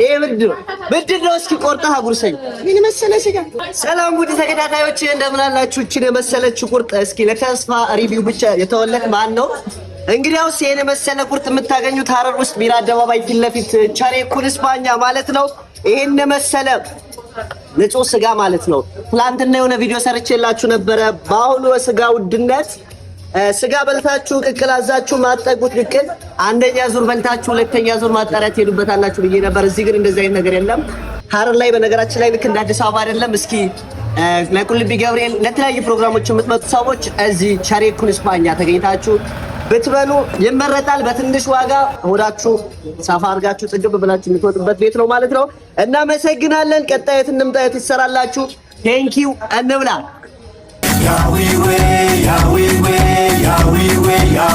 ይሄ ምንድን ነው? ምንድን ነው? እስኪ ቆርጠህ አጉርሰኝ። ምን መሰለ ስጋ። ሰላም ውድ ተከታታዮች እንደምን አላችሁ? እችን የመሰለች ቁርጥ እስኪ ለተስፋ review ብቻ የተወለድ ማን ነው? እንግዲያውስ ይሄን የመሰለ ቁርጥ የምታገኙት ሀረር ውስጥ ቢራ አደባባይ ፊት ለፊት ቸሬ ኩንስፓኛ ማለት ነው። ይሄን የመሰለ ንጹህ ስጋ ማለት ነው። ትላንትና የሆነ ቪዲዮ ሰርቼላችሁ ነበረ። በአሁኑ የስጋ ውድነት ስጋ በልታችሁ ቅቅል አዛችሁ ማጠጉት ቅቅል አንደኛ ዙር በልታችሁ ሁለተኛ ዙር ማጣሪያ ትሄዱበታላችሁ ብዬ ነበር። እዚህ ግን እንደዚህ አይነት ነገር የለም። ሀረር ላይ በነገራችን ላይ ልክ እንደ አዲስ አበባ አይደለም። እስኪ ለቁልቢ ገብርኤል ለተለያዩ ፕሮግራሞች የምትመጡ ሰዎች እዚህ ቸሬ ኩንስፓኛ ተገኝታችሁ ብትበሉ ይመረጣል። በትንሽ ዋጋ ሆዳችሁ ሰፋ አድርጋችሁ ጥግብ ብላችሁ የምትወጡበት ቤት ነው ማለት ነው። እናመሰግናለን። ቀጣይ የት እንምጣ፣ የት ይሰራላችሁ? Thank you። እንብላ። Yawiwe, Yawiwe, Yawiwe, Yawiwe.